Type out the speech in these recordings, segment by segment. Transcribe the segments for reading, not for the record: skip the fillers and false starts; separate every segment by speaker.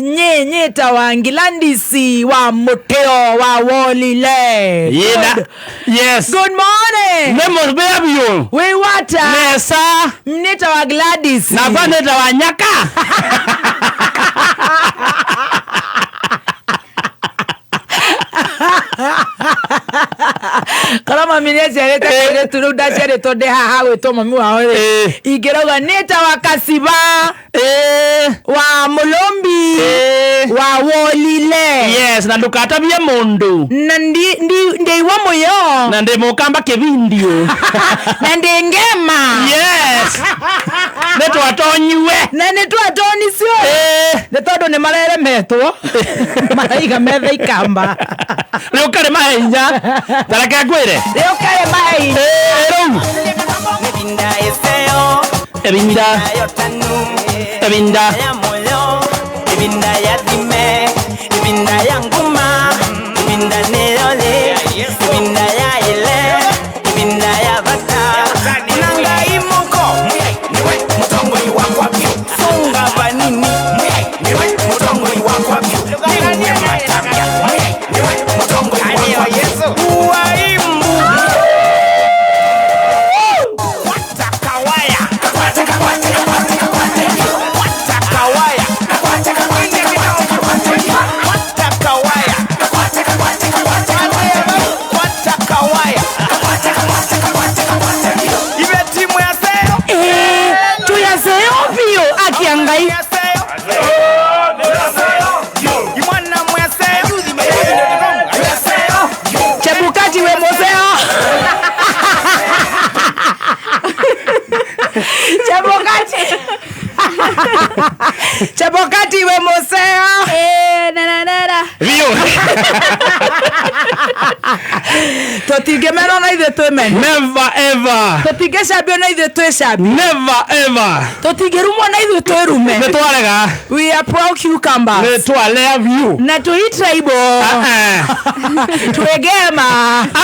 Speaker 1: Nyenyeta wa Ngilandisi wa Muteo wa Wolile.
Speaker 2: Yena.
Speaker 1: Good.
Speaker 2: Yes.
Speaker 1: Good morning.
Speaker 2: Nĩ mũthea biũ.
Speaker 1: We wata.
Speaker 2: Nesa.
Speaker 1: Mneta wa Gladys.
Speaker 2: Nakwa nĩta wa nyaka.
Speaker 1: Korwo mami nĩ aciarĩte kairĩtu rĩu ndaciarĩtwo ndĩ haha gwĩtwo mami wao rĩ.
Speaker 2: Eh.
Speaker 1: Ingĩrauga nĩta wa Kasiba
Speaker 2: Eh.
Speaker 1: wa Mulombi
Speaker 2: Eh.
Speaker 1: wa Wolile.
Speaker 2: Yes, na ndũkatabie mũndũ.
Speaker 1: Na ndi ndi ndeiwa muyo.
Speaker 2: Na ndĩ mũkamba kĩbindio.
Speaker 1: Na ndi ngema.
Speaker 2: Yes. Nĩ twatonyiwe.
Speaker 1: Na nĩ twatonicio.
Speaker 2: Eh.
Speaker 1: Nĩ tondũ nĩ mareremetwo maraiga metha ikamba.
Speaker 2: Rĩu karĩ mahe hinya. Ta reke ngwĩre.
Speaker 1: Rĩu karĩ mahe hinya.
Speaker 2: Eh, rĩu.
Speaker 3: Ebinda eseo
Speaker 2: Ebinda.
Speaker 3: yotanu
Speaker 2: Ebinda.
Speaker 3: ya moyo ebinda ya dime ebinda ya nguma ebinda neyole ebinda ya ile ebinda ya bata nanga imoko niwe mutongoi wakwa pyu sunga banini niwe mutongoi wakwa pyu niwe matambya niwe mutongoi wakwa pyu uwaimbu Kawaya. Kawaya. Kawaya. Ibe timu ya Seyo.
Speaker 1: Eh, tuyaseo biũ akia Ngai.
Speaker 3: Ya Seyo. Imwana mwa Seyo. Ya Seyo.
Speaker 1: Chebukati we museo. Chebukati. Chebukati we museo.
Speaker 4: Eh, na na na na.
Speaker 2: Biũ.
Speaker 1: Tũtingĩmenwo na ithuĩ twĩmene.
Speaker 2: Never ever.
Speaker 1: Tũtingĩcambio na ithuĩ twĩcambie.
Speaker 2: Never ever.
Speaker 1: Tũtingĩrumwo na ithuĩ twĩrume.
Speaker 2: Nĩ twarega.
Speaker 1: We are proud
Speaker 2: Nĩ
Speaker 1: cucumbers.
Speaker 2: twalea biũ.
Speaker 1: Na tũi tribal.
Speaker 2: Ah, ah.
Speaker 1: Twĩgema.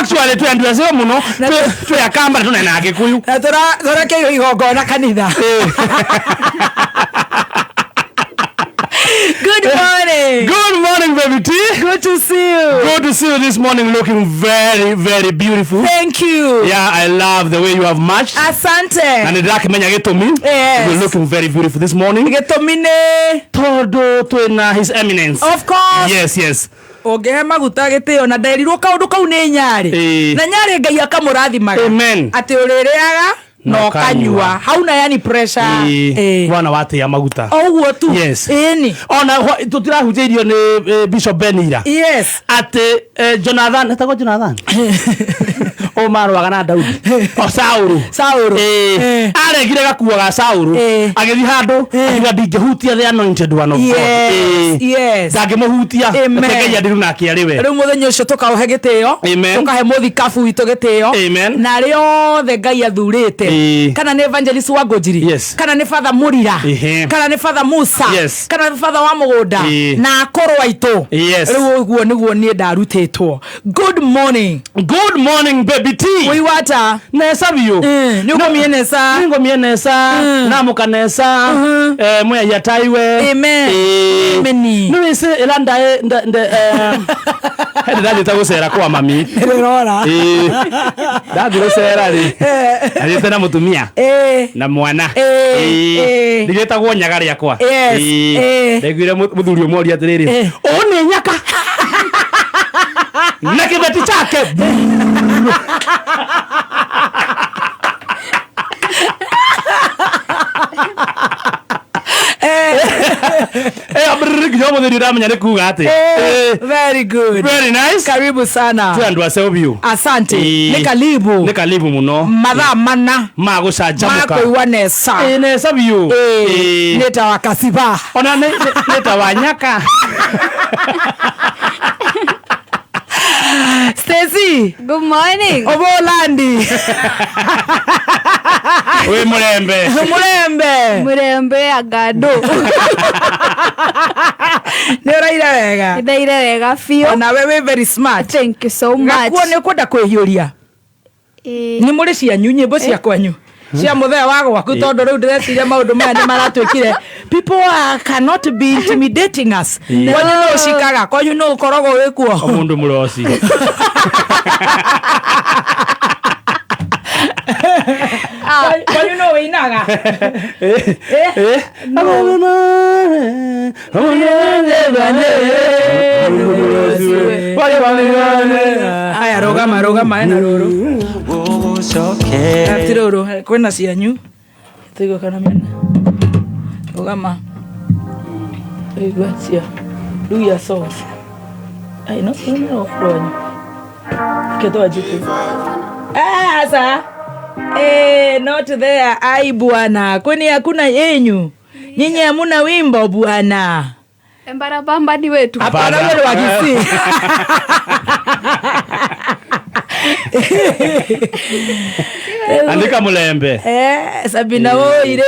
Speaker 2: Actually twĩ andũ aceo mũno.
Speaker 1: Na-
Speaker 2: Twĩ akamba na tũnenaga Gĩkũyũ.
Speaker 1: Na tũrekeirwo igongona kanitha. Good morning.
Speaker 2: Good morning, baby T.
Speaker 1: Good to see you.
Speaker 2: Good to see you this morning looking very, very beautiful.
Speaker 1: Thank you.
Speaker 2: Yeah, I love the way you have matched.
Speaker 1: Asante.
Speaker 2: Na nĩ ndĩrakĩmenya gĩtũmi.
Speaker 1: Yes.
Speaker 2: You're looking very beautiful this morning.
Speaker 1: Gĩtũmi nĩ
Speaker 2: Tondũ twĩna His Eminence.
Speaker 1: of course
Speaker 2: Yes, yes.
Speaker 1: ũngĩhe maguta gĩtĩo na nderirwo kaũndũ kau nĩ nyarĩ
Speaker 2: Ĩĩ.
Speaker 1: na nyarĩ Ngai akamũrathimaga
Speaker 2: Amen.
Speaker 1: atĩ ũrĩrĩaga na
Speaker 2: Na
Speaker 1: ũkanyua
Speaker 2: ũkanyua.
Speaker 1: hauna yani pressure
Speaker 2: Ĩĩ.
Speaker 1: Ĩĩ.
Speaker 2: Bwana watĩa maguta.
Speaker 1: o ũguo tu
Speaker 2: Yes.
Speaker 1: ĩni
Speaker 2: Ona tũtirahunjĩirio nĩ Bishop Benira.
Speaker 1: yes
Speaker 2: Atĩ Jonathan, etagwo Jonathan? Ũyũ marũaga na Daudi. O Saũlũ.
Speaker 1: Saũlũ.
Speaker 2: Ĩĩ.
Speaker 1: Ĩĩ.
Speaker 2: Aregire gakuo ga Saũlũ.
Speaker 1: Ĩĩ.
Speaker 2: Agĩthiĩ handũ akiuga ndingĩhutia the anointed one of God.
Speaker 1: Yes,
Speaker 2: Ĩĩ.
Speaker 1: yes.
Speaker 2: Ndangĩmũhutia.
Speaker 1: Amen.
Speaker 2: Reke Ngai andiru nake arĩ we.
Speaker 1: rĩu mũthenya ũcio tũkaũhe gĩtĩo
Speaker 2: Amen.
Speaker 1: tũkahe mũthikabu witũ gĩtĩo
Speaker 2: Amen.
Speaker 1: na arĩa othe Ngai athurĩte
Speaker 2: Ĩĩ.
Speaker 1: kana nĩ evangelist wa Ngũnjiri
Speaker 2: Yes.
Speaker 1: kana nĩ father Mũrira
Speaker 2: Ĩhĩ.
Speaker 1: kana nĩ father Musa
Speaker 2: Yes.
Speaker 1: kana nĩ father wa mũgũnda
Speaker 2: Ĩĩ.
Speaker 1: na akũrũ aitũ
Speaker 2: Yes.
Speaker 1: rĩu ũguo nĩguo niĩ ndarutĩtwo good morning
Speaker 2: Good morning baby T.
Speaker 1: wĩiwata
Speaker 2: Nesa biũ.
Speaker 1: nĩ ũkomie nesa
Speaker 2: Ningomie nesa namuka nesa mwĩai ataiwe.
Speaker 1: Amen.
Speaker 2: Ĩĩ.
Speaker 1: Ameni.
Speaker 2: Nĩ wĩcĩ ĩra ndaĩ hĩndĩ ndathiĩte gũcera kwa mami.
Speaker 1: rĩrora
Speaker 2: Ĩĩ. Ndathiĩ gũcera rĩ athiĩte na mũtumia
Speaker 1: Ĩĩ.
Speaker 2: na mwana.
Speaker 1: Ĩĩ,
Speaker 2: Ĩĩ.
Speaker 1: ĩĩ.
Speaker 2: Ndigĩtagwo nyaga rĩakwa.
Speaker 1: Yes,
Speaker 2: Ĩĩ.
Speaker 1: ĩĩ.
Speaker 2: Ndaiguire mũthuri ũmwe oria atĩrĩrĩ
Speaker 1: Ĩĩ.
Speaker 2: ũũ nĩ nyaka na kĩbeti chake ĩyo brrr, nginya ũmũthĩ ndĩramenya nĩ kuga atĩ Ĩĩ.
Speaker 1: Very good.
Speaker 2: Very nice.
Speaker 1: Karibu sana.
Speaker 2: Twĩ andũ aceo biũ.
Speaker 1: Asante.
Speaker 2: Ĩĩ.
Speaker 1: Nĩ karibu.
Speaker 2: Nĩ karibu mũno
Speaker 1: Mathaa mana
Speaker 2: ma gũcanjamũka.
Speaker 1: ma kũigua nesa.
Speaker 2: Ĩĩ, nesa biũ.
Speaker 1: Ĩĩ.
Speaker 2: Ĩĩ.
Speaker 1: Nĩ ta wa Kasiba.
Speaker 2: Ona nĩ ta wa nyaka.
Speaker 1: Stacy.
Speaker 4: Good morning.
Speaker 1: Obolandi.
Speaker 2: Wĩ mũrembe.
Speaker 1: Mũrembe.
Speaker 4: Murembe agado.
Speaker 1: Nĩ ũraire wega.
Speaker 4: Ndaire wega biũ.
Speaker 1: Onawe wĩ very smart.
Speaker 4: Thank you so much.
Speaker 1: Gakuo nĩ ũkwenda kwĩhiũria.
Speaker 4: Ĩĩ.
Speaker 1: Nĩ mũrĩ cianyu nyĩmbo cia kwanyu. Cia muthee wa gwaku tondu riu ndireciria maundu maya ni maratuikire people are, cannot be intimidating us.
Speaker 2: Yeah.
Speaker 1: Kwanyu no ucikaga, kwanyu no ukoragwo wikuo.
Speaker 2: Mundu muroci.
Speaker 1: Kwanyu no winaga.
Speaker 2: Eh.
Speaker 1: Aya, rugama rugama ena ruru ati ruru kwina cianyu tuigua kana mena rugama tuigua cia Luya songs. Ai no no rwanyu ketwa jitu ah sa not there. Ai bwana, kwani hakuna yenyu nyinyi? Hamuna wimbo bwana?
Speaker 4: Embarabamba ni wetu.
Speaker 1: Hapana, wewe ni wa Kisii.
Speaker 2: Andika mulembe.
Speaker 1: Sabina woire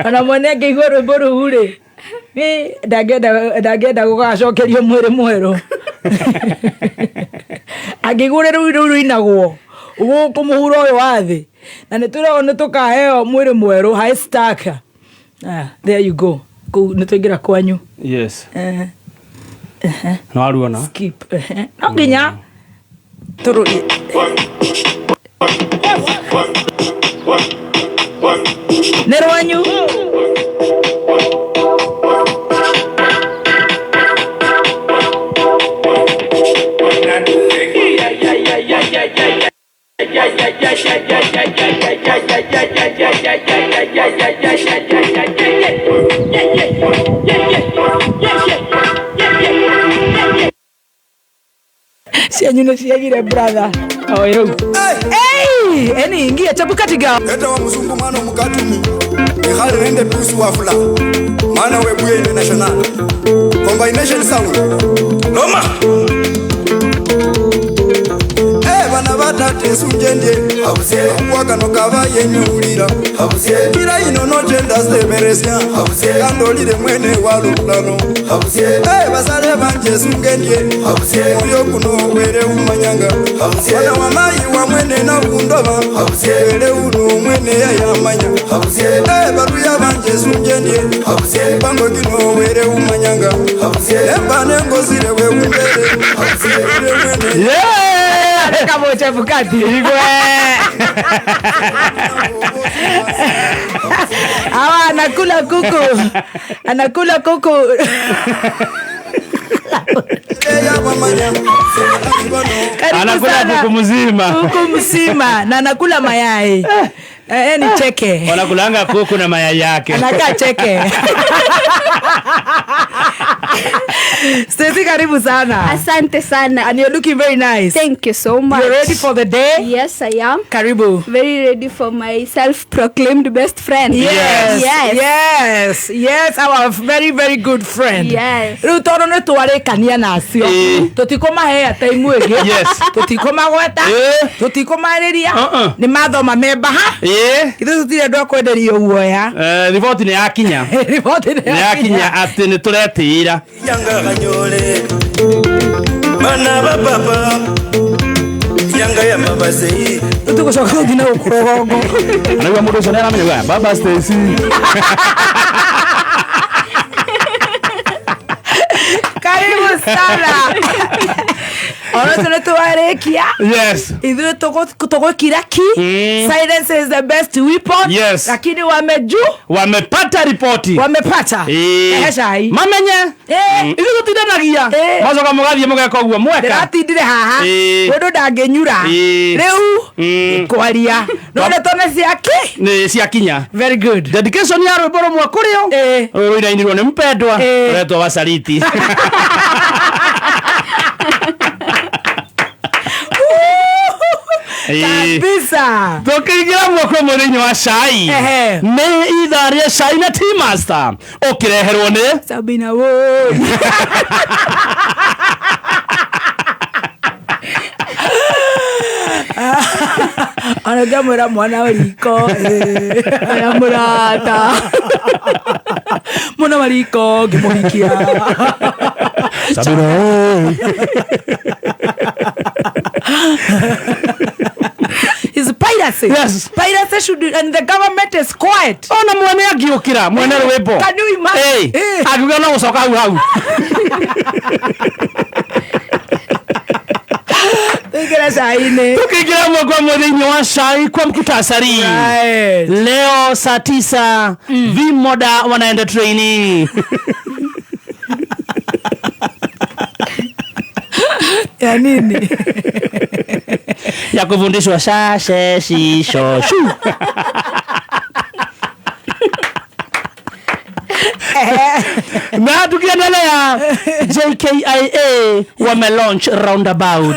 Speaker 1: ona mwene angĩigua rwĩmbo rũu rĩ, ni ndangĩenda gũgacokerio mwĩrĩ mwerũ angĩigua ũrĩa rũu rũu rũinagwo gũkũ mũhuro ũyũ wa thĩ, na nĩ twĩragwo nĩ tũkaheo mwĩrĩ mwerũ high stack. Ah, there you go, kũu nĩ twaingĩra kwanyu.
Speaker 2: Yes. No aruona.
Speaker 1: Skip. No nginya tũrũrie nĩ rwanyu. Cianyu nĩ ciagire brother. Oi rĩu. Hey, eni ingia Chebukati girl.
Speaker 5: Eta wa mzungu mwana mukatumi ikhali nende pusu wafula mwana webuye international combination sound loma. Bana batate sunjendye wakano kava yenyulira kila ino nojenda semeresya kandolile mwene walulano. Basale banje sungendye oyo kuno were umanyanga mwana wa mayi wa mwene nakundoba were uno mwene yayamanya. Baluya banje sungendye bango kino were umanyanga embane ngozile wewumbele were mwene.
Speaker 2: Yeah!
Speaker 1: Kama Chebukati.
Speaker 2: Igwe.
Speaker 1: Hawa anakula kuku. Anakula kuku. Karibu
Speaker 2: Anakula
Speaker 1: sana.
Speaker 2: kuku mzima.
Speaker 1: Kuku mzima na anakula mayai. Ni cheke.
Speaker 2: Wanakulanga kuku na mayai yake.
Speaker 1: Anakaa cheke. Stacy, karibu sana.
Speaker 4: Asante sana.
Speaker 1: And you're looking very nice.
Speaker 4: Thank you so much.
Speaker 1: You're ready for the day?
Speaker 4: Yes, I am.
Speaker 1: Karibu.
Speaker 4: Very ready for my self-proclaimed best friend.
Speaker 1: Yes.
Speaker 4: Yes.
Speaker 1: Yes. Yes, our very very good friend.
Speaker 4: Yes.
Speaker 1: Rĩu tondũ nĩ twarĩkania na acio tũtikũmahe time ĩngĩ.
Speaker 2: Yes.
Speaker 1: Tũtikũmagweta, tũtikũmarĩria, nĩ mathoma membaha. Ithuĩ tũtirĩ andũ a kwenderio guoya.
Speaker 2: Riboti nĩ yakinya.
Speaker 1: Riboti nĩ
Speaker 2: Nĩ yakinya atĩ nĩ tũretĩĩra.
Speaker 3: Yanga kanyole bana ba papa yanga ya mabasei.
Speaker 1: Rĩu tũgũcoka gũthiĩ na gũkũ rũgongo.
Speaker 2: Anaigua mũndũ ũcio nĩ aramenya baba Stacy.
Speaker 1: Karibu sana. Ona tũnĩ twarĩkia.
Speaker 2: Yes.
Speaker 1: Ithuĩ tũgũkira ki. Silence is the best weapon.
Speaker 2: Yes.
Speaker 1: Lakini wameju
Speaker 2: Wamepata ripoti.
Speaker 1: Wamepata. Ehe cai.
Speaker 2: Mamenye. Ithuĩ tũtindanagia. Macoka mũgathiĩ mũgeka ũguo mweka.
Speaker 1: Ndĩratindire haha. Mũndũ ndangĩnyura. Rĩu kwaria. No nĩ tone ciake.
Speaker 2: Nĩ ciakinya.
Speaker 1: Very good.
Speaker 2: Dedication ya rwĩmbo rũmwe kũrĩo. Rũrũ rũinainirwo nĩ mpendwa. Rũretwo Wasaliti.
Speaker 1: Kabisa.
Speaker 2: Tukiingira mwaka ũmwe thĩinĩ wa cai nĩ ithaa rĩa cai na Tea Master ũkĩreherwo nĩ
Speaker 1: Sabina Woi. Ona ngamwĩra mwana wa riko
Speaker 4: Ona mũrata.
Speaker 1: Mwana wa riko ngĩmũhikia.
Speaker 2: Sabina Woi.
Speaker 1: He's a pilot. Piracy.
Speaker 2: Yes.
Speaker 1: Piracy should, and the government is quiet.
Speaker 2: Ona mwene angiũkĩra mwene rwĩmbo.
Speaker 1: Can you imagine?
Speaker 2: Ĩĩ, akiuga no gũcoka hau hau.
Speaker 1: Tuingĩre cai-inĩ.
Speaker 2: Tukiingira mwe kwa mwe thĩinĩ wa cai kwa mkutasari.
Speaker 1: Right.
Speaker 2: Leo saa 9 vimoda wanaenda training.
Speaker 1: Ya nini?
Speaker 2: Ya kufundishwa sha she shi sho shu. Na tukiendelea, JKIA wame launch roundabout.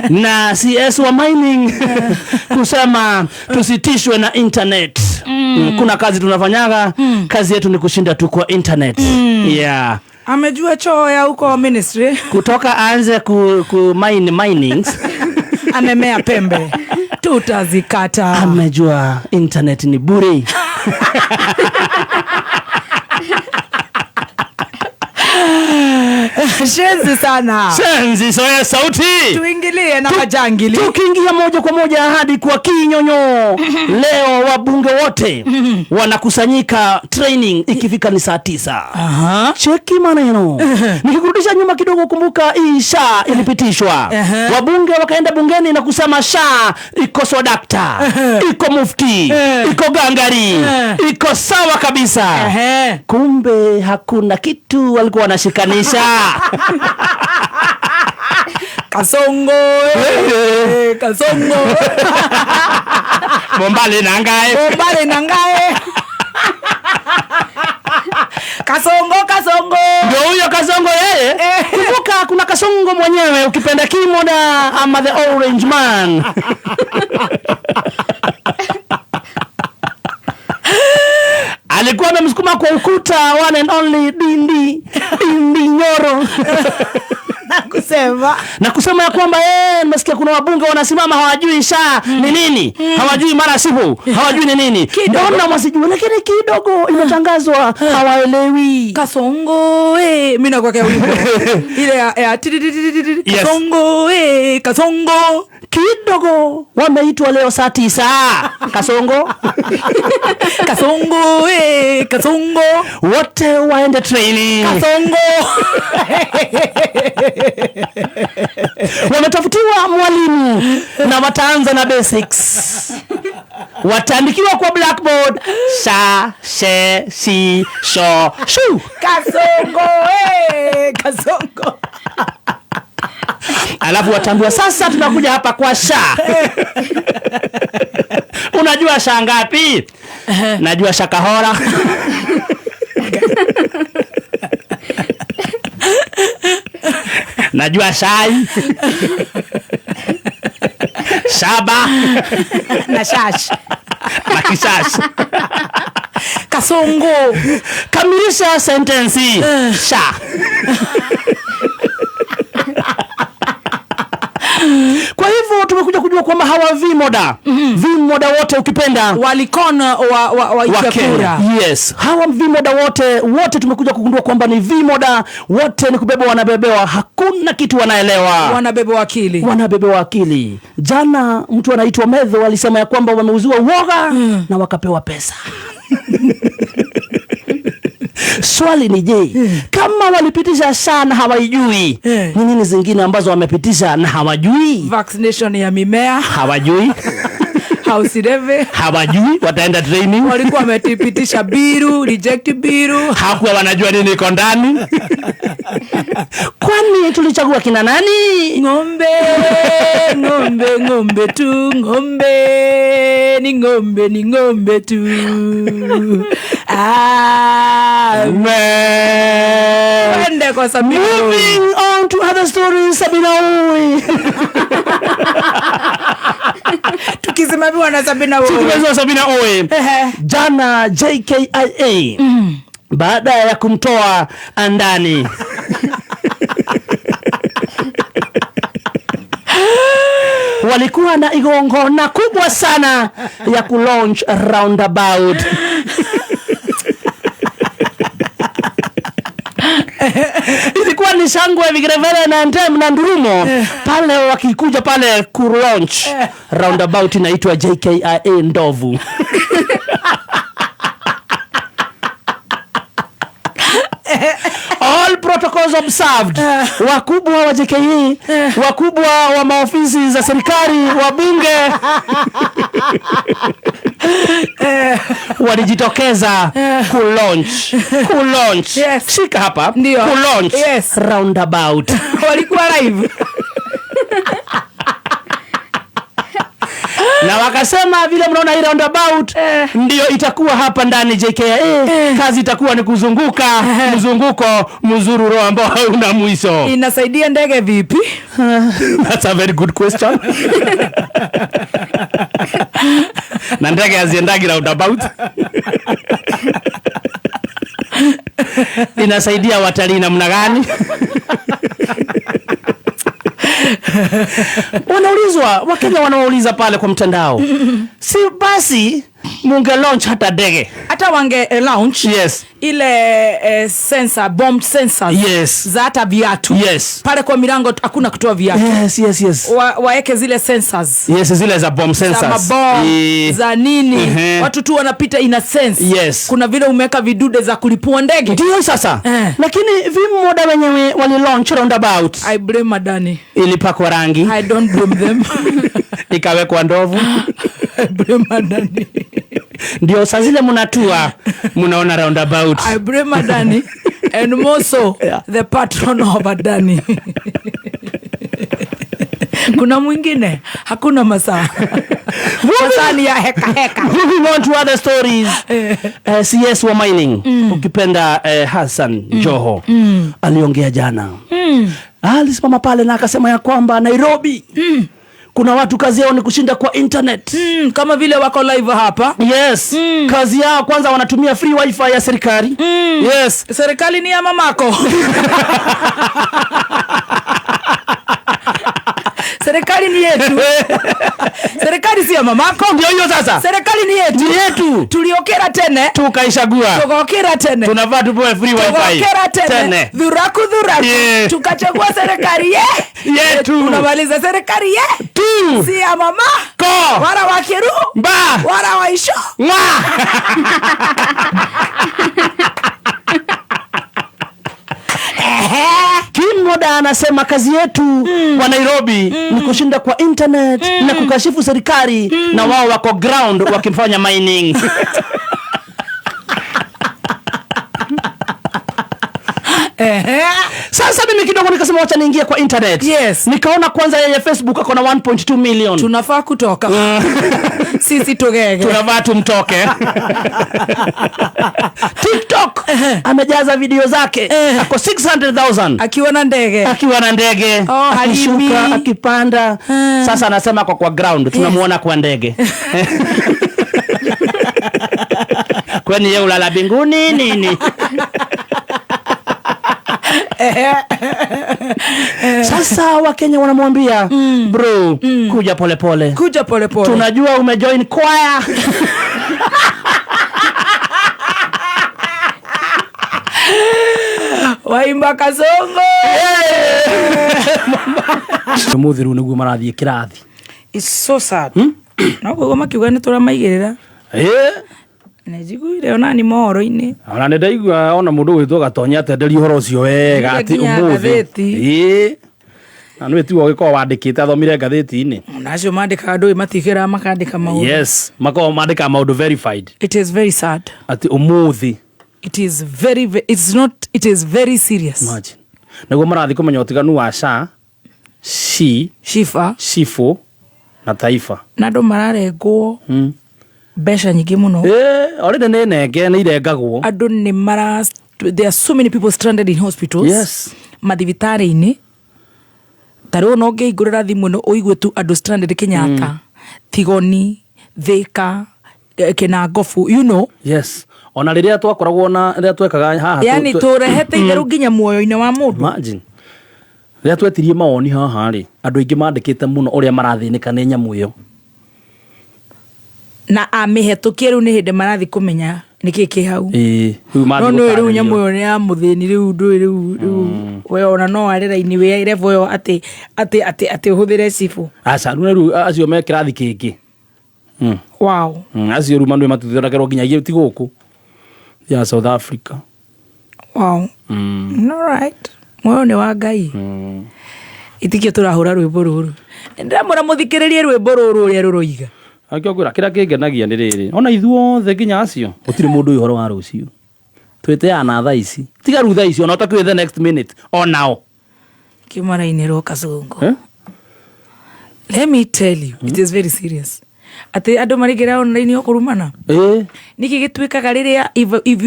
Speaker 2: Na CS wa mining kusema tusitishwe na internet. Kuna kazi tunafanyaga, kazi yetu ni kushinda tu kwa internet. Yeah.
Speaker 1: Amejua choo ya huko ministry.
Speaker 2: Kutoka aanze ku mine minings.
Speaker 1: Amemea pembe. Tutazikata.
Speaker 2: Amejua internet ni bure.
Speaker 1: Shenzi sana.
Speaker 2: Shenzi soya sauti.
Speaker 1: Tuingilie na majangili.
Speaker 2: Tukiingia moja kwa moja hadi kwa kinyonyo. Leo wabunge wote wanakusanyika training ikifika ni saa 9. Cheki maneno. Nikikurudisha nyuma kidogo, kumbuka hii SHA ilipitishwa. Wabunge wakaenda bungeni na kusema SHA iko swadakta, iko mufti, iko gangari, iko sawa kabisa. Kumbe hakuna kitu walikuwa wanashikanisha.
Speaker 1: Kasongo, kasongo.
Speaker 2: Bombale nangae.
Speaker 1: Bombale nangae. Kasongo, kasongo.
Speaker 2: Ndio huyo kasongo yeye. Kumbuka kuna kasongo mwenyewe, ukipenda kimoda ama the orange man. Alikuwa amemsukuma kwa ukuta, one and only Dindi, Dindi Nyoro. Na kusema ya kwamba nimesikia kuna wabunge wanasimama hawajui SHA ni nini, hawajui mara sipo, hawajui ni nini. Mbona wasijue? Lakini kidogo imetangazwa hawaelewi.
Speaker 1: Kasongo mimi nakuwekea wimbo. Ile ya ti.
Speaker 2: Yes.
Speaker 1: Kasongo kasongo.
Speaker 2: Kidogo wameitwa leo saa 9. Kasongo.
Speaker 1: Kasongo kasongo.
Speaker 2: Wote waende training.
Speaker 1: Kasongo.
Speaker 2: Wametafutiwa mwalimu na wataanza na basics. Wataandikiwa kwa blackboard sha she si sho shu.
Speaker 1: Kasongo kasongo.
Speaker 2: Alafu wataambiwa sasa tunakuja hapa kwa sha. Unajua sha ngapi? Najua sha kahora. Najua shai. Shaba.
Speaker 1: Na shash.
Speaker 2: Na kishash.
Speaker 1: Kasongo.
Speaker 2: Kamilisha sentensi. Sha. Kwa hivyo tumekuja kujua kwamba hawa vimoda, vimoda wote ukipenda
Speaker 1: walikona wa
Speaker 2: Kenya. Yes, hawa vimoda wote tumekuja kugundua kwamba ni vimoda wote, ni kubebwa, wanabebewa, hakuna kitu wanaelewa.
Speaker 1: Wanabebewa akili.
Speaker 2: Wanabebewa akili. Jana mtu anaitwa Medho alisema ya kwamba wameuziwa uoga na wakapewa pesa. Swali ni je, kama walipitisha SHA na hawaijui, ni nini zingine ambazo wamepitisha na hawajui?
Speaker 1: Vaccination ya mimea
Speaker 2: hawajui.
Speaker 1: House levy
Speaker 2: hawajui, wataenda training.
Speaker 1: Walikuwa wamepitisha biru, reject biru.
Speaker 2: Hakuwa wanajua nini iko ndani. Kwani tulichagua kina nani?
Speaker 1: Ng'ombe, ng'ombe, ng'ombe tu, ng'ombe, ni ng'ombe, ni ng'ombe tu.
Speaker 2: Amen.
Speaker 1: Twende kwa Sabina.
Speaker 2: Moving on to other stories, Sabina Oi.
Speaker 1: Tukisimamiwa na Sabina Oi.
Speaker 2: Tukisimamiwa na Sabina Oi. Jana JKIA baada ya kumtoa andani walikuwa na igongona kubwa sana ya kulaunch roundabout. Ilikuwa ni shangwe, vigelegele na ndem na ndurumo pale wakikuja pale ku launch roundabout inaitwa JKIA Ndovu. All protocols observed. Wakubwa wa JKIA, wakubwa wa maofisi za serikali, wabunge walijitokeza ku launch.
Speaker 1: Yes.
Speaker 2: Shika hapa.
Speaker 1: Ndio.
Speaker 2: Ku launch roundabout.
Speaker 1: Walikuwa live.
Speaker 2: Na wakasema vile mnaona hii roundabout ndio itakuwa hapa ndani JKIA. Kazi itakuwa ni kuzunguka mzunguko mzururo ambao hauna mwisho.
Speaker 1: Inasaidia ndege vipi?
Speaker 2: That's a very good question. Na ndege haziendagi roundabout. Inasaidia watalii namna gani? Wanaulizwa, Wakenya wanawauliza pale kwa mtandao, si basi munge launch hata ndege?
Speaker 1: Hata wange launch ile sensor, bomb sensors za hata viatu pale kwa milango, hakuna kutoa viatu. Waeke zile sensors
Speaker 2: Yes, zile za bomb
Speaker 1: za
Speaker 2: sensors.
Speaker 1: mabom, za nini, watu tu wanapita, ina sense. Kuna vile umeweka vidude za kulipua ndege.
Speaker 2: Ndio sasa. Lakini vimoda wenyewe wali launch roundabout.
Speaker 1: I blame Adani.
Speaker 2: Ilipakwa rangi.
Speaker 1: I don't blame them.
Speaker 2: Ikawekwa ndovu.
Speaker 1: I blame Adani.
Speaker 2: Ndio saa zile mnatua mnaona roundabout.
Speaker 1: I blame Adani and more so the patron of Adani. Kuna mwingine hakuna masaa, masaa ni ya heka heka.
Speaker 2: Moving on to other stories. CS wa mining, ukipenda Hassan Joho, aliongea jana. Alisimama pale na akasema ya kwamba Nairobi kuna watu kazi yao ni kushinda kwa internet.
Speaker 1: Kama vile wako live hapa.
Speaker 2: Yes. Kazi yao kwanza wanatumia free wifi ya serikali. Yes.
Speaker 1: Serikali ni ya mamako. Serikali ni yetu. Serikali si ya mamako.
Speaker 2: Ndio hiyo sasa.
Speaker 1: Serikali ni yetu.
Speaker 2: Ni yetu.
Speaker 1: Tuliokera tene.
Speaker 2: Tukaishagua.
Speaker 1: Tugokera tene.
Speaker 2: Tunafaa tupewe free wifi.
Speaker 1: Tugokera tene.
Speaker 2: Tene.
Speaker 1: Thuraku thuraku. Tukachagua serikali ye.
Speaker 2: Yetu.
Speaker 1: Unamaliza serikali ye.
Speaker 2: Tu.
Speaker 1: Si ya mama.
Speaker 2: Ko.
Speaker 1: Wala wa Kiru.
Speaker 2: Ba.
Speaker 1: Wala wa Isho.
Speaker 2: Mwa. Kimoda anasema kazi yetu wa Nairobi ni kushinda kwa internet na kukashifu serikali, na wao wako ground wakifanya mining. Sasa mimi kidogo nikasema wacha niingie kwa internet. Nikaona kwanza yeye Facebook ako na 1.2 million.
Speaker 1: Tunafaa kutoka. Sisi tugege.
Speaker 2: Tunafaa tumtoke. TikTok amejaza video zake. Ako 600,000.
Speaker 1: Akiwa na ndege.
Speaker 2: Akiwa na ndege.
Speaker 1: Oh,
Speaker 2: akishuka,
Speaker 1: halimi.
Speaker 2: Akipanda. Sasa anasema kwa ground tunamuona kwa ndege. Kwani yeye ulala mbinguni nini? Sasa Wakenya wanamwambia bro, kuja polepole.
Speaker 1: Kuja polepole.
Speaker 2: Tunajua umejoin choir.
Speaker 1: Waimba kasongo.
Speaker 2: Umuthi riu niguo marathie kirathi.
Speaker 1: It's so sad. No koguo makiuga nĩ tũramaigĩrĩra. Nĩnjiguire ona ni mohoro-inĩ.
Speaker 2: Ona nĩ ndaigua ona mũndũ gwĩtwo Gatonya atenderia ũhoro ũcio wega atĩ
Speaker 1: Nginya
Speaker 2: ũmũthĩ.
Speaker 1: ngathĩti.
Speaker 2: Na nĩ tiwe ũgĩkorwo wandĩkĩte, athomire ngathĩti-inĩ.
Speaker 1: Ona acio mandĩkaga ndũĩ matigĩra makandĩka maũndũ.
Speaker 2: Yes, makoragwo mandĩkaga maũndũ verified.
Speaker 1: It is very sad.
Speaker 2: Atĩ ũmũthĩ.
Speaker 1: It is very, it's not, it is very serious.
Speaker 2: Imagine. Nĩguo marathiĩ kũmenya ũtiganu wa SHA, SHI,
Speaker 1: Shifa,
Speaker 2: Shifo na Taifa.
Speaker 1: Na andũ mararengwo mbeca nyingĩ mũno.
Speaker 2: Already nĩ nenge nĩ irengagwo.
Speaker 1: Andũ nĩ mara, there are so many people stranded in hospitals. Mathibitarĩ-inĩ. Ta rĩu ona ũngĩhingũrĩra thimũ ĩno ũigue tu andũ stranded Kenyatta, Tigoni, Thika, Kinangofu.
Speaker 2: Yes. Ona rĩrĩa twakoragwo na rĩrĩa twekaga haha
Speaker 1: Yani tũrehete itherũ nginya muoyo-inĩ wa mũndũ.
Speaker 2: Imagine. Rĩrĩa twetirie mawoni haha rĩ, andũ aingĩ mandĩkĩte mũno ũrĩa marathĩnĩka nĩ nyamũ ĩyo.
Speaker 1: Na amĩhetũkie rĩu nĩ hĩndĩ marathiĩ kũmenya. Nä kä kä hau?
Speaker 2: Ĩĩ, rĩu mathiĩ
Speaker 1: No nä rä u
Speaker 2: gũtarĩrio.
Speaker 1: nyamå ä yo nä ya må thä ni rä u ndå rä u rä u we ona no arä raini wä revo ä yo atä atä atä atä å hå thä re cibå.
Speaker 2: Aca, rĩu rĩu acio me kĩrathi kĩngĩ.
Speaker 1: Wow.
Speaker 2: Acio rĩu manduĩ matithondekerwo nginyagia ti gũkũ ya South Africa.
Speaker 1: Wow. All right, muoyo nä wa Ngai. Itikio tå rahå ra rwä mbo rå rå ndäramwä ra må thikä rä rie rwä mbo rå rå rä a rå roiga.
Speaker 2: Akĩo ngwĩra kĩrĩa kĩngenagia nĩ rĩrĩ, ona ithuothe nginya acio gũtirĩ mũndũ ũĩ ũhoro wa rũciũ, twĩteaga na thaa ici, tiga rĩu thaa ici, ona ũtakĩũĩ the next minute onao.
Speaker 1: Kä marainä rwo kacungu.
Speaker 2: Eh?
Speaker 1: Let me tell you, it is very serious atä andå marä ra online o kå rumana.
Speaker 2: Ĩĩ.
Speaker 1: Niki gä tuä kaga rä rä a if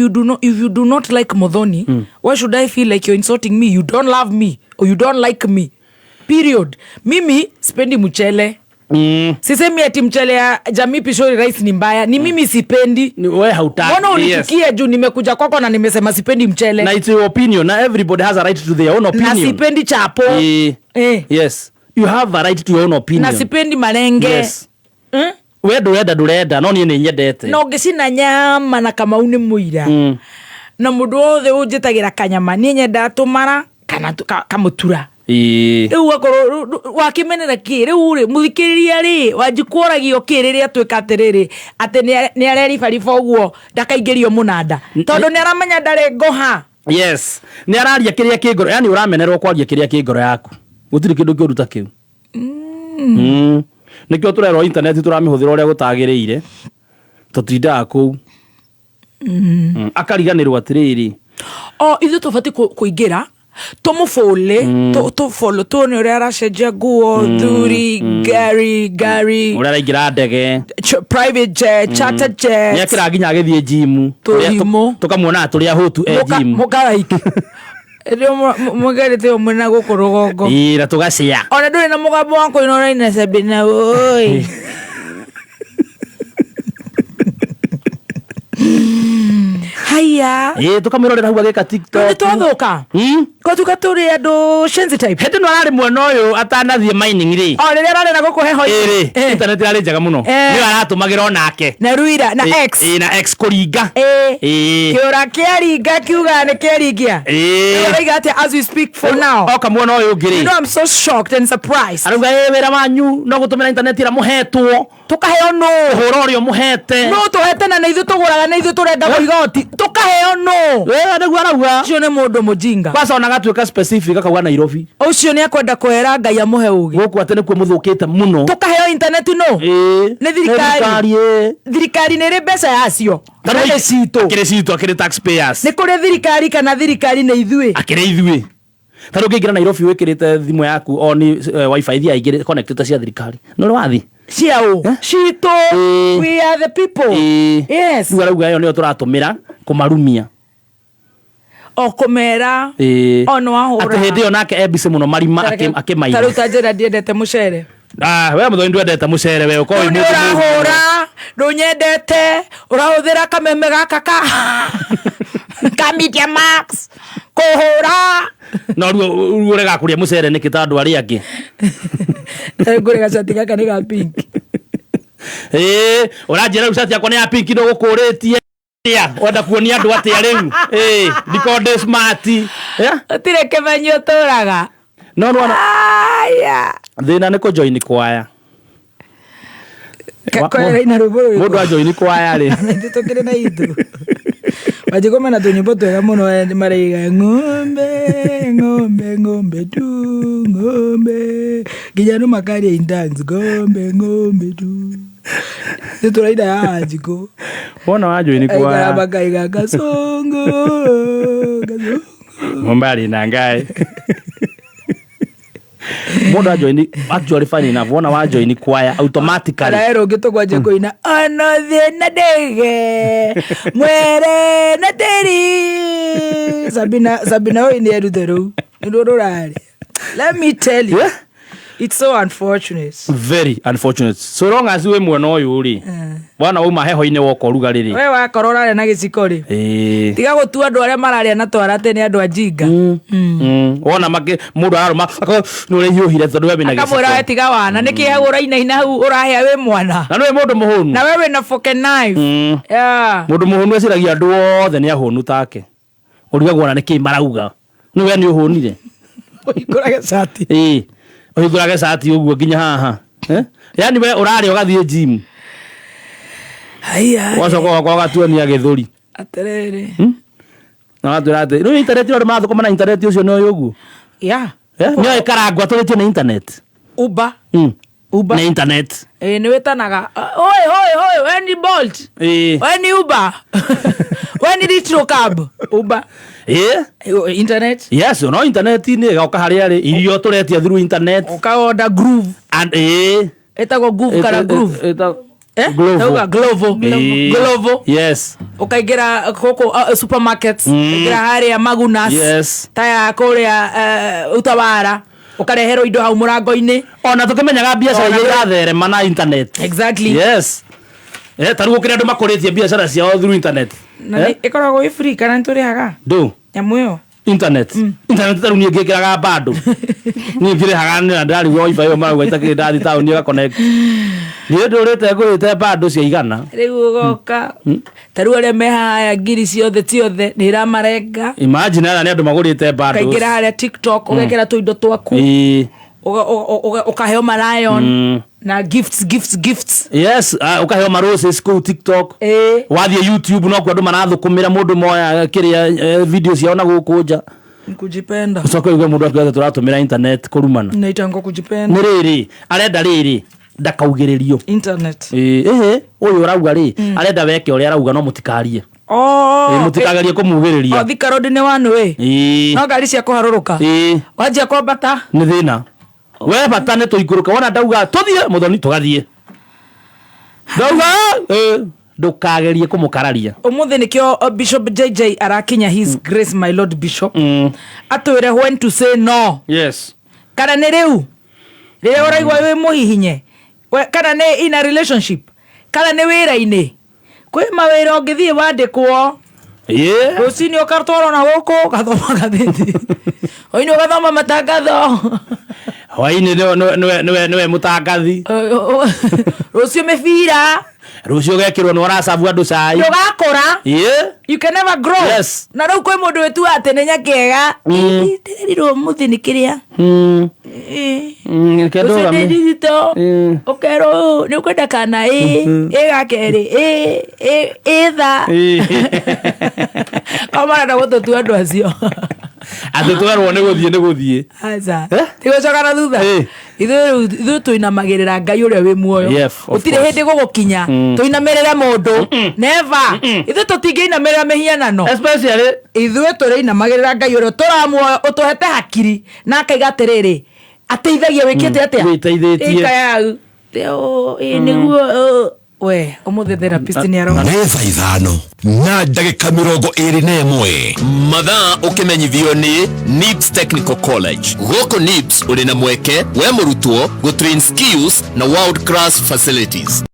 Speaker 1: you do not like Muthoni, why should I feel like you're insulting me? You don't love me or you don't like me, period. Mimi sipendi mchele. Sisemi ati mchele ya Jamii Pishori Rice ni mbaya, ni mimi sipendi.
Speaker 2: We hautaki.
Speaker 1: Mbona unichukie juu nimekuja kwako na nimesema sipendi mchele?
Speaker 2: Na it's your opinion, na everybody has a right to their own
Speaker 1: Na
Speaker 2: opinion.
Speaker 1: sipendi chapo.
Speaker 2: Ĩĩ.
Speaker 1: Eh.
Speaker 2: Yes, you have a right to your own opinion.
Speaker 1: Na sipendi marenge.
Speaker 2: Yes.
Speaker 1: Eh?
Speaker 2: We ndũrenda, ndũrenda, no niĩ nĩ nyendete.
Speaker 1: Na ũngĩcina nyama na Kamau nĩ mũira na mũndũ wothe ũnjĩtagĩra kanyama, niĩ nyendaga tũmara kana kamũtura.
Speaker 2: Ĩĩ.
Speaker 1: Rĩu wakorwo wakĩmenera kĩ rĩu rĩ, mũthikĩrĩria rĩ, wanjikworagio kĩ rĩrĩa tuĩka atĩrĩrĩ atĩ nĩ areribariba ũguo ndakaingĩrio mũnanda tondũ nĩ aramenya ndarĩ ngoha.
Speaker 2: Yes, nĩ araria kĩrĩa kĩ ngoro, yani ũramenerwo kwaria kĩrĩa kĩ ngoro yaku, gũtirĩ kĩndũ kĩũru ta kĩu. Nĩkĩo tũrerwo internet tũramĩhũthĩra ũrĩa gũtagĩrĩire, tũtindaga kũu. Akariganĩrwo atĩrĩrĩ,
Speaker 1: O ithuĩ tũbatiĩ kũingĩra tũmũbũle, tũbolo tuone ũrĩa aracenjia nguo, thuri, ngari ngari,
Speaker 2: ũrĩa araingĩra ndege,
Speaker 1: private jet, charter jet.
Speaker 2: Nĩ akĩra nginya agĩthiĩ jimu.
Speaker 1: Tũrimũ.
Speaker 2: Tũkamuonaga tũrĩ ahũtu e jimu.
Speaker 1: Mũkaraiki rĩo mũgerete ũmwe na gũkũ rũgongo.
Speaker 2: Ĩĩ, na tũgacĩa.
Speaker 1: Ona ndũrĩ na mũgambo wa kũina ũraina Sabina oi. Haya.
Speaker 2: Ĩĩ, tũkamwĩrorera hau agĩka TikTok.
Speaker 1: Nĩ twathũka. Kwatuka tũrĩ andũ shenzi type.
Speaker 2: Hĩndĩ ĩno ararĩ mwena ũyũ atanathiĩ mining rĩ,
Speaker 1: O rĩrĩa ararĩ na gũkũ heho.
Speaker 2: Ĩrĩ internet yarĩ njega mũno. Nĩyo aratũmagĩra onake.
Speaker 1: Na Ruira na X.
Speaker 2: Ĩĩ, na X kũringa. Ĩĩ.
Speaker 1: Kĩũra kĩaringa kiuga nĩ kĩaringia.
Speaker 2: Ĩĩ.
Speaker 1: Ũraiga atĩa as we speak for now?
Speaker 2: Oka mwena ũyũ ũngĩ
Speaker 1: You
Speaker 2: rĩ,
Speaker 1: know I'm so shocked and surprised.
Speaker 2: arauga ĩ wĩra wanyu no gũtũmĩra internet ĩrĩa mũhetwo.
Speaker 1: Tukaheo nũ?
Speaker 2: Ũhoro ũrĩa mũhete.
Speaker 1: Nũ tũhete? Na nĩ ithuĩ tũgũraga, nĩ ithuĩ tũrendagwo igoti, tukaheo nũ?
Speaker 2: Wĩra nĩguo arauga.
Speaker 1: Ũcio nĩ mũndũ mũjinga.
Speaker 2: Kwanza ona gatuĩka specific akauga Nairobi.
Speaker 1: Ũcio nĩ akwenda kwĩra Ngai amũhe ũgĩ.
Speaker 2: Gũkũ atĩ nĩkuo mũthũkĩte mũno.
Speaker 1: Tukaheo intaneti nũ?
Speaker 2: Ĩĩ.
Speaker 1: Nĩ thirikari.
Speaker 2: Thirikari, ĩĩ.
Speaker 1: Thirikari nĩ ĩrĩ mbeca yacio na nĩ citũ.
Speaker 2: Akĩrĩ citũ, akĩrĩ taxpayers.
Speaker 1: Nĩ kũrĩ thirikari kana thirikari nĩ ithuĩ?
Speaker 2: Akĩrĩ ithuĩ. Ta rĩu ũngĩingĩra Nairobi wĩkĩrĩte thimũ yaku on wifi ithiaga igĩrĩ connected cia thirikari, no nĩ wathi.
Speaker 1: Cia ũ? Citũ.
Speaker 2: Ĩĩ.
Speaker 1: We are the people.
Speaker 2: Ĩĩ.
Speaker 1: Yes.
Speaker 2: Rĩu arauga ĩyo nĩyo tũratũmĩra kũmarumia.
Speaker 1: O kũmera.
Speaker 2: Ĩĩ.
Speaker 1: O nĩ wahũra.
Speaker 2: Atĩ hĩndĩ ĩyo nake embici mũno marima akĩmaina.
Speaker 1: Ta rĩu ta njĩra ndiendete mũcere.
Speaker 2: Ah, we Mũthoni ndwendete mũcere, we ũkorwo
Speaker 1: Rĩu
Speaker 2: wĩ
Speaker 1: nĩ
Speaker 2: mũndũ
Speaker 1: ũrahũra ndũnyendete, ũrahũthĩra kameme gaka ka Media Max kũhũra.
Speaker 2: No rĩu ũrega kũrĩa mũcere nĩkĩ ta andũ arĩa angĩ?
Speaker 1: Ngũrĩ gacati gaka nĩ ga pink.
Speaker 2: Ĩĩ, ũranjĩra rĩu cati yakwa nĩ ya pink, ndũgũkũrĩtie wenda kuonia andũ atĩa rĩu? Ĩĩ, ndikorwo ndĩ smart. Yeah?
Speaker 1: Ũtirĩ kĩmenyi ũtũraga.
Speaker 2: No nĩwona
Speaker 1: Aya.
Speaker 2: thĩna nĩ kũjoin kwaya.
Speaker 1: Kwaya ina rwĩmbo rũrĩkũ?
Speaker 2: Mũndũ ajoin kwaya rĩ,
Speaker 1: Na ithuĩ tũkĩrĩ na ithu Wanjikũ mena tũnyĩmbo twega mũno, maraiga ng'ombe ng'ombe ng'ombe tu ng'ombe, nginya andũ makaria in tongues, ng'ombe ng'ombe tu. Nĩ tũraina ya Wanjikũ.
Speaker 2: Wona wajoin
Speaker 1: aikara
Speaker 2: kwaya,
Speaker 1: makaiga kasongo kasongo.
Speaker 2: Mbali na ngai mũndũ ajoin, actually funny enough, wona wajoin kwaya automatically
Speaker 1: Arae rũngĩ tũkwanjia kũina onothĩ na ndege mwere na tĩri. Sabina, Sabina oi nĩ erute rũu nĩruo rũrarĩ. Let me tell you.
Speaker 2: Yeah.
Speaker 1: It's so unfortunate.
Speaker 2: Very unfortunate. So long as wĩ mwena ũyũ rĩ, wana wauma heho-inĩ woka ũrugarĩ rĩ.
Speaker 1: We wakorwo ũrarĩa na gĩciko rĩ,
Speaker 2: Ĩĩ.
Speaker 1: tiga gũtua andũ arĩa mararĩa na twara atĩ nĩ andũ ajinga.
Speaker 2: Wona makĩ mũndũ ararũma akorwo nĩ ũrĩa hiũhire tondũ we wĩna
Speaker 1: Akamwĩra we
Speaker 2: gĩciko.
Speaker 1: tiga wana nĩkĩ hau ũrainaina hau ũrahĩa wĩ mwana
Speaker 2: Na nĩwe mũndũ mũhũnu.
Speaker 1: na we wĩna fork and knife. Yeah.
Speaker 2: Mũndũ mũhũnu eciragia andũ othe nĩ ahũnu take. Ũrigagwo ona nĩkĩ marauga. Nĩ we nĩ ũhũnire.
Speaker 1: Ũhingũrage cati.
Speaker 2: Ĩĩ. Ũhingũrage cati ũguo nginya haha. Eh? Yaani we ũrarĩa ũgathiĩ gym.
Speaker 1: Haiya.
Speaker 2: Ũgacoka ũgoka ũgatuonia gĩthũri.
Speaker 1: Atĩrĩrĩ.
Speaker 2: Na ũgatwĩra atĩ rĩu internet andũ marathũkũma na internet ũcio nĩ ũyũ ũguo.
Speaker 1: Yeah.
Speaker 2: Eh? Nĩ oĩ karangwa tũrĩtio nĩ internet.
Speaker 1: Uber. Uber.
Speaker 2: Nĩ internet.
Speaker 1: Ĩĩ nĩ wĩtanaga oi oi oi we ni Bolt.
Speaker 2: Ĩĩ.
Speaker 1: We ni Uber. We ni Litro Cab. Uber.
Speaker 2: Ĩĩ.
Speaker 1: Internet.
Speaker 2: Yes, no internet-inĩ ĩgoka harĩa rĩ irio tũretia through internet.
Speaker 1: Ũka order Groove.
Speaker 2: And ĩĩ.
Speaker 1: Ĩtagwo Groove kana Groove. Eh?
Speaker 2: Glovo.
Speaker 1: Ndauga Glovo.
Speaker 2: Ĩĩ.
Speaker 1: Glovo.
Speaker 2: Yes.
Speaker 1: Ũkaingĩra gũkũ supermarkets. Ũkaingĩra harĩa Magunas.
Speaker 2: Yes.
Speaker 1: Ta ya kũrĩa Utawara. Ũkareherwo indo hau mũrango-inĩ.
Speaker 2: Ona tũkĩmenyaga biacara
Speaker 1: Ona
Speaker 2: iria iratherema na internet.
Speaker 1: Exactly.
Speaker 2: Yes. Eh, ta rĩu gũkĩrĩ andũ makũrĩtie biacara ciao through internet.
Speaker 1: Na nĩ ĩkoragwo ĩ free kana nĩ tũrĩhaga?
Speaker 2: Ndũ.
Speaker 1: Nyamũ ĩyo.
Speaker 2: Internet. Internet ta rĩu niĩ ngĩkĩraga bando. Niĩ ngĩrĩhaga nĩ ndarigwo wifi ĩyo marauga itakĩrĩ ndathi taũni ĩga connect. Niĩ ndũrĩte ngũrĩte bando cia igana.
Speaker 1: Rĩu ũgoka ta rĩu arĩa me haya ngiri ciothe ciothe nĩ iramarenga.
Speaker 2: Imagine aya nĩ andũ magũrĩte bando.
Speaker 1: Ũkaingĩra harĩa TikTok ũgekĩra tũindo twaku.
Speaker 2: Ĩĩ.
Speaker 1: Ũkaheo malion na gifts gifts gifts.
Speaker 2: Yes, ũkaheo ma roses kũu TikTok.
Speaker 1: Ĩĩ.
Speaker 2: Wathiĩ YouTube no kuo andũ marathũkũmĩra mũndũ moya kĩrĩa video ciao na gũkũ nja.
Speaker 1: Kujipenda.
Speaker 2: Ũcoke uge mũndũ akiuga atĩ tũratũmĩra internet kũrumana.
Speaker 1: Naitangwo kujipenda.
Speaker 2: Nĩ rĩrĩ, arenda rĩrĩ ndakaugĩrĩrio.
Speaker 1: Internet.
Speaker 2: Ĩĩ, ĩhĩ, ũyũ ũrauga rĩ, arenda weke ũrĩa arauga no mũtikarie.
Speaker 1: Oh.
Speaker 2: Ĩĩ, mũtikagerie kũmugĩrĩria.
Speaker 1: Oh, Thika Road nĩ one way.
Speaker 2: Ĩĩ.
Speaker 1: No ngari cia kũharũrũka.
Speaker 2: Ĩĩ.
Speaker 1: Wanjia kwambata.
Speaker 2: Nĩ thĩna. We bata nĩ tũikũrũke wona ndauga tũthiĩ mũthoni tũgathiĩ. Ndauga ĩ, ndũkagerie kũmũkararia.
Speaker 1: Ũmũthĩ nĩkĩo Bishop JJ arakinya his grace my lord Bishop. Atwĩre when to say no.
Speaker 2: Yes.
Speaker 1: Kana nĩ rĩu rĩrĩa ũraigua wĩ mũhihinye. Kana nĩ in a relationship. Kana nĩ wĩra-inĩ. Kwĩ mawĩra ũngĩthiĩ wandĩkwo.
Speaker 2: Ĩĩ.
Speaker 1: Rũcinĩ ũgatwarwo na gũkũ ũgathoma ngathĩti. Hwainĩ ũgathoma matangatho.
Speaker 2: Hwainĩ nĩwe mũtangathi.
Speaker 1: Rũciũ mĩbira.
Speaker 2: Rũciũ ũgekĩrwo nĩ ũracabu andũ cai.
Speaker 1: Ndũgakũra.
Speaker 2: Ĩĩ.
Speaker 1: You can never grow.
Speaker 2: Yes.
Speaker 1: Na rĩu kwĩ mũndũ wĩtuaga atĩ nĩ nyakĩega. Ndĩrerirwo ũmũthĩ nĩ kĩrĩa.
Speaker 2: Reke
Speaker 1: Rũciũ
Speaker 2: ndũgame.
Speaker 1: ndĩ digital.
Speaker 2: Ĩĩ.
Speaker 1: Ũkerwo ũũ nĩ ũkwenda kana ĩ ĩ gakerĩ ĩ ĩ ĩ tha.
Speaker 2: Ĩĩ.
Speaker 1: O marenda gũtũtua andũ acio.
Speaker 2: Atĩ twerwo nĩ gũthiĩ nĩ gũthiĩ.
Speaker 1: Aca.
Speaker 2: Eh?
Speaker 1: Tigũcoka na thutha.
Speaker 2: Ĩĩ.
Speaker 1: Ithuĩ tũinamagĩrĩra Ngai ũrĩa wĩ muoyo.
Speaker 2: Yes, of
Speaker 1: Gũtirĩ
Speaker 2: course.
Speaker 1: hĩndĩ gũgũkinya tũinamĩrĩre mũndũ. Never. Ithuĩ tũtingĩinamĩrĩra mĩhianano.
Speaker 2: Especially
Speaker 1: Ithuĩ tũrĩinamagĩrĩra Ngai ũrĩa tũramuoyo ũtũhete hakiri na akaiga atĩrĩrĩ ateithagia wĩkĩte atĩa?
Speaker 2: Wĩteithĩtie.
Speaker 1: Ĩka yau. Ĩĩ nĩguo we ũmũthĩ therapist nĩ arona.
Speaker 6: Nĩ thaa 5 na ndagĩka 21.
Speaker 7: Mathaa ũkĩmenyithio nĩ NIBS Technical College. Gũkũ NIBS ũrĩ na mweke we mũrutwo gũ train skills na world class facilities.